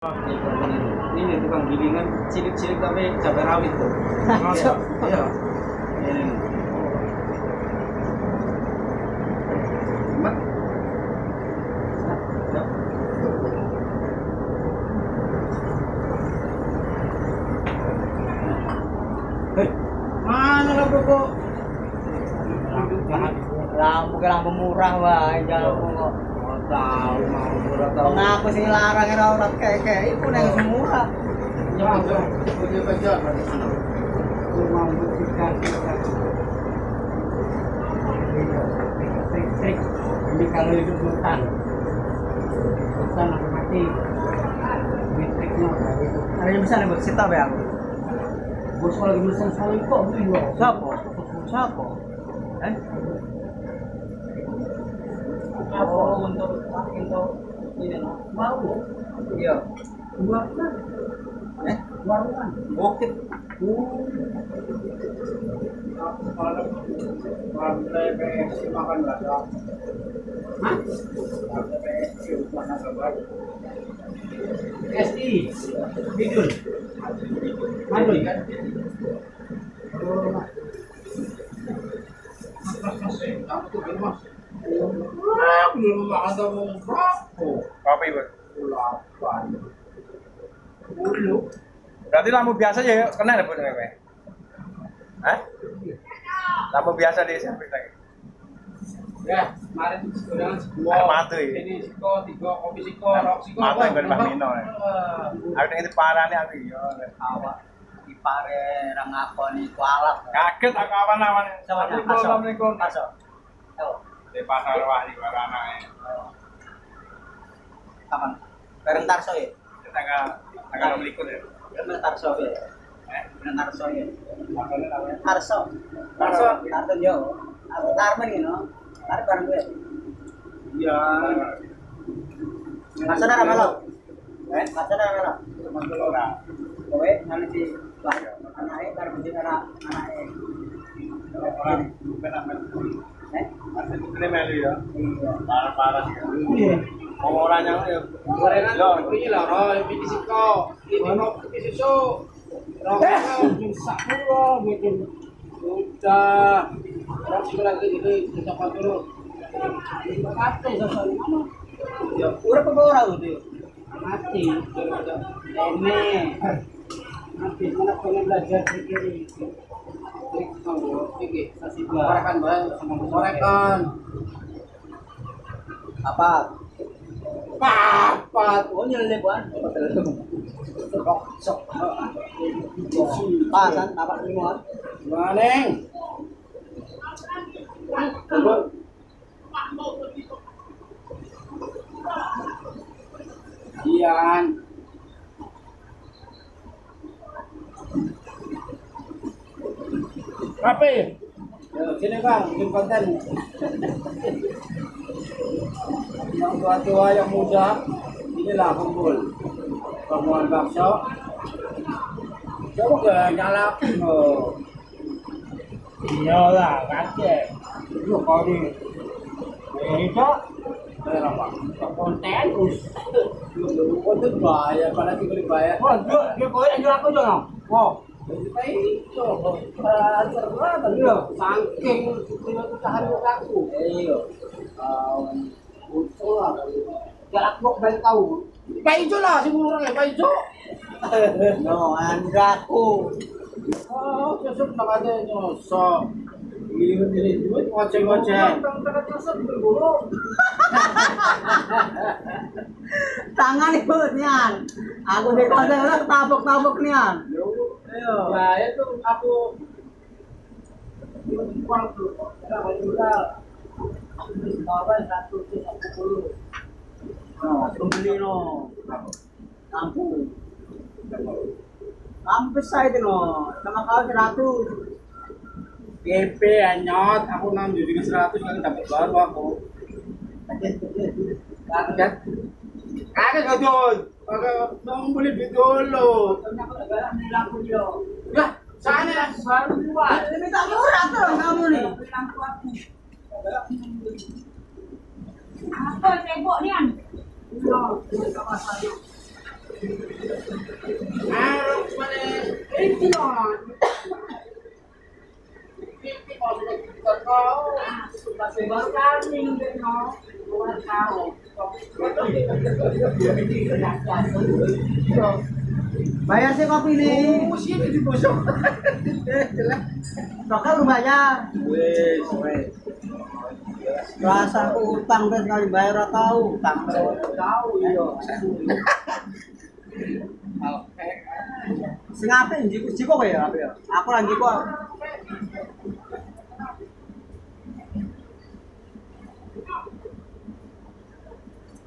Ini tukang gilingan cilik-cilik tapi cabai rawit tuh. Masa? Iya. Ini. Mat. Siap. Hei, mana lah kok? Lampu ke lampu murah wae jalukmu kok. Tahu mau murah tahu. Wong aku sing larang ora ora keke iku nang sing murah. Ya, punya baca. Trik-trik ini kalau hidup hutan hutan aku mati ini triknya gitu. Ada yang bisa nih buat sita be aku. Bos lagi mesen soli kok beli loh. Siapa? Siapa? Eh? Oh, untuk ini no. Mau Iya. warungan. Eh? Warungan. Bukit. Partai PSI makan bakso. Hah? Partai PSI makan bakso. SI. Bidul. Madul kan? Oh. Mas, mas. Belum makan berapa? Kopi, Bos. Delapan. Puluh. Berarti lampu biasa ya kena ya, Bos, kowe? Hah? Lampu biasa di servis lagi. Ya, kemarin gorengan sebuah. Air matu ya. Ini siko, tiga kopi siko, rok siko. Matu yang Mbah Mino, ya. Aku ning itu parane aku iya. Awak ipare ra ngakoni kualap. Kaget aku awan-awan. Sama Assalamualaikum. Aso. Tuh, Di pasar wah di anake. kapan? Bareng Tarso ya? Tanggal tanggal 26 ya. Bareng Tarso ya. Eh, Bareng Tarso ya. maksudnya namanya Tarso. Tarso. Tarso yo. Aku Tarmen iki no. Arep bareng gue. Iya. Masa ora melo? Eh, masa ora melo? Mantul ora. Kowe ngene si Wah, anake karo bojo ora anake. Ora ben amel. Eh? Masih putri melu ya. Iya. Parah-parah ya. Wong ora nyang ya. Gorengan Yo. ini lho, ini siko, ini kopi susu. Rok sak puluh bikin. Udah. Rok siko lagi ini kita dulu. Mati sosok mana? Ya, Urip apa ora kudu? Mati. Ini. Mati mana pengen belajar trik ini. trik iki. Sasiba. Korekan bae, korekan. Apa? Papat. Oh nyelip wan. Rok sok. Pasan bapak lima. Maneng. Ian. Apa? Ya, sini bang, bikin konten. Yang tua-tua, yang muda, inilah kumpul. Rombongan bakso. Coba ke nyala. Oh. Iya lah, kaget. Lu kau di. Itu Bayar apa? konten terus. Belum konten bayar, apalagi beli bayar. Wah, dia kau yang jual aku dong. Wah, itu belajar Iya. Saking itu tahan aku. Iya. Betul lah. Jarak kok baik tahu. Pak Ijo lah, si murah ya Pak Ijo. No, andraku. Oh, nyusup nak ada nyosok. Iya, ini duit ngoceh-ngoceh. Tangan ibu nian. Aku di konten ora tabok-tabok nian. Iya. Ya itu aku Uang tuh, berapa juta? Berapa 110. No, pembeli no. Lampu. Lampu besar itu no. Sama kau 100. PP anyot, aku 6 jadi 100 kan dapat baru aku. Kaget. Kaget kau Jon. Kaget mau beli duit dulu. Aku galak beli lampu dia. Lah, sana Baru dua. Lebih tak murah tuh kamu nih. Beli lampu aku. Apa sibuk ni kan? Iya, sama saya. Ah, mana? Itu lah. Iki mau sudah kita tahu. Baru kami no. Luar tahu. Bayar sih kopi nih. Oh, sini dibosok. Bakal lu bayar. Wes. Rasa aku utang terus kali bayar ora tau utang. Tahu iya. Sing apik njiku jiko kowe ya apik ya. Aku ra njiko.